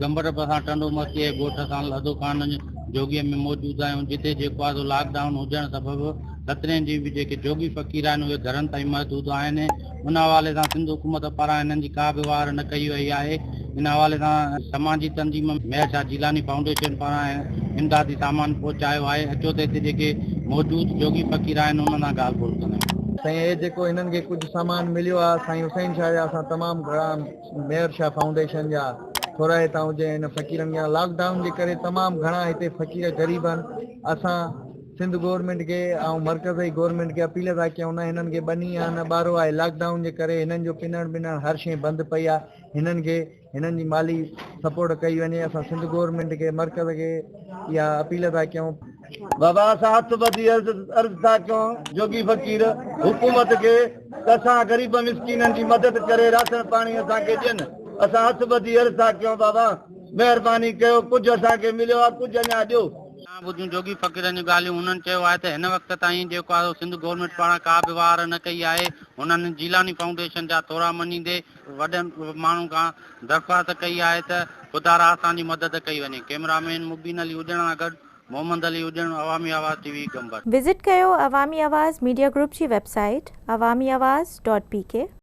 گمبٽ ڀرسان ٽنڊو مستيء جي ڳوٺ سان لڌو خان جوڳيء ۾ موجود آهيون جتي جيڪو آهي سو لاڪ ڊائون هجڻ سبب سترين جي به جيڪي جوڳي فقير آهن اهي گهرن تائين محدود آهن ان حوالي سان سنڌ حڪومت پاران هنن جي ڪا به واهر نه ڪئي وئي آهي ان حوالي سان سماجي تنظيم مير شاهه جيلاني فائونڊيشن پاران امدادي سامان پهچايو آهي اچو ته هتي جيڪي موجود جوڳي فقير آهن انهن سان ڳالهه ٻولهه ڪندا آهيون. سائين هي جيڪو هنن کي ڪجهه سامان مليو آهي سائين حسين شاهه جا اسان تمام گهڻا مير شاهه فائونڊيشن جا ٿورائتا آهيون جنهن هن فقيرن کي لاڪ ڊائون جي ڪري تمام گهڻا هتي فقير غريب آهن اسان سنڌ گورنمينٽ کي ۽ مرڪزي گورنمينٽ کي اپيل ٿا ڪيون نه هنن کي ٻني آ نه ٻارو آهي لاڪ ڊائون جي ڪري هنن جو پنڻ ٻنڻ هر شئي بند پئي آ هنن کي هنن جي مالي سپورٽ ڪئي وڃي اسان سنڌ گورنمينٽ کي مرڪز کي اها اپيل ٿا ڪيون. بابا اسان هٿ ٻڌي عرض عرض ٿا ڪيون جوڳي فقير حڪومت کي ته اسان غريب مسڪينن جي مدد ڪري راشن پاڻي اسان کي ڏين اسان هٿ ٻڌي عرض ٿا ڪيون بابا مهرباني ڪيو ڪجهه اسان کي مليو آ ڪجهه اڃا ڏيو. توهان ٻڌيون جوڳي فقيرن جون ڳالهيون هنن چيو آهي ته هن وقت تائين جيڪو آهي سو سنڌ گورنمينٽ پاران ڪا به واهر نه ڪئي آهي هنن جيلاني فائونڊيشن جا ٿورا مڃيندي وڏن ماڻهن کان درخواست ڪئي آهي ته خدارا اسان جي مدد ڪئي وڃي ڪئميرا مين مبين علي اڄڻ سان گڏ Muhammad Ali Ujan Awami Awaz T V Gambat. Visit ڪيو عوامي آواز ميڊيا گروپ جي website Awami Awaz dot P K.